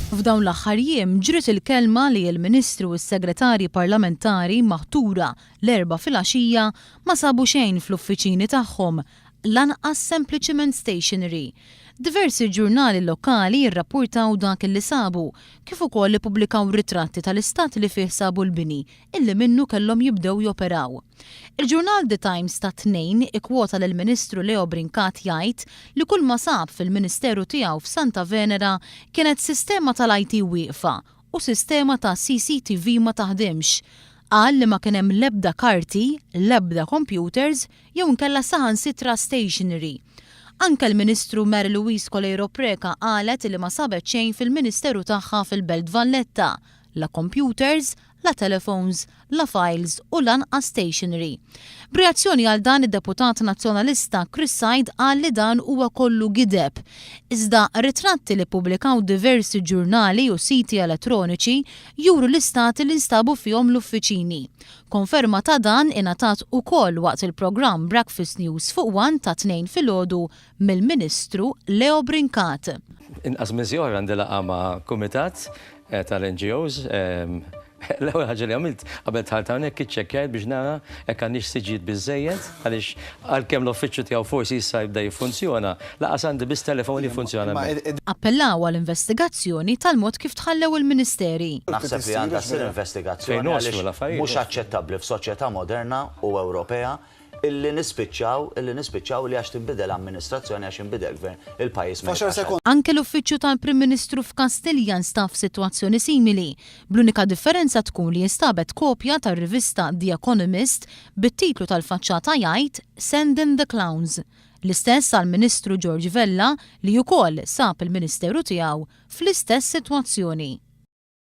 F'dawn l-aħħar jiem ġriet il-kelma li l-Ministri u s-Segretarji Parlamentari maħtura l-Erbgħa filgħaxija ma sabu xejn fl-uffiċini tagħhom, lanqas sempliċiment stationery. Diversi ġurnali lokali rrappurtaw dak li sabu, kif ukoll ippubblikaw ritratti tal-istat li fih sabu l-bini illi minnu kellhom jibdew joperaw. Il-ġurnal The Times tat-Tnejn ikkwota lill-Ministru Leo Brincat jgħid li kull ma sab fil-Ministeru tiegħu f'Santa Venera kienet sistema tal-IT wieqfa u sistema ta' CCTV ma taħdimx. Qal li ma kien hemm l-ebda karti, l-ebda computers jew inkella saħansitra stationery. Anke l-Ministru Mary Louise Coleiro Preca qalet li ma sabet xejn fil-Ministeru tagħha fil-Belt Valletta, la computers, la telephones, la files u lanqas stationery. B'reazzjoni għal dan id-deputat Nazzjonalista Chris Said qal li dan huwa kollu gideb. Iżda ritratti li ppubblikaw diversi ġurnali u siti elettroniċi juru l-istati li nstabu fihom l-uffiċini. Konferma ta' dan ingħatat ukoll waqt il-programm Breakfast News fuq One tat-Tnejn filgħodu mill-Ministru Leo Brincat. Inqas minn siegħa oħra għandi laqgħa ma' kumitat tal-NGOs. L-ewwel ħaġa li għamilt qabel dħalt hawnhekk iċċekkjajt biex nara jekk għandniex siġġijiet biżżejjed għaliex għalkemm l-uffiċċju tiegħu forsi issa jibda jiffunzjona, lanqas għandi biss telefon li jiffunzjona hemmhekk. Appellaw għal investigazzjoni tal-mod kif tħallew il-ministeri. Naħseb li għandha ssir investigazzjoni għaliex mhux aċċettabbli f'soċjetà moderna u Ewropea Illi nispiċċaw, illi nispiċċaw li għax tinbidel amministrazzjoni, għax inbidel gvern, il-pajjiż ma jibqax għaddej. Anke l-uffiċċju tal-Prim Ministru f'Kastilja nstab f'sitwazzjoni simili, bl-unika differenza tkun li instabet kopja tar-rivista The Economist bit-titlu tal-faċċata jgħid Send in the Clowns. L-istess għall-Ministru George Vella li ukoll sab il-Ministeru tiegħu fl-istess sitwazzjoni.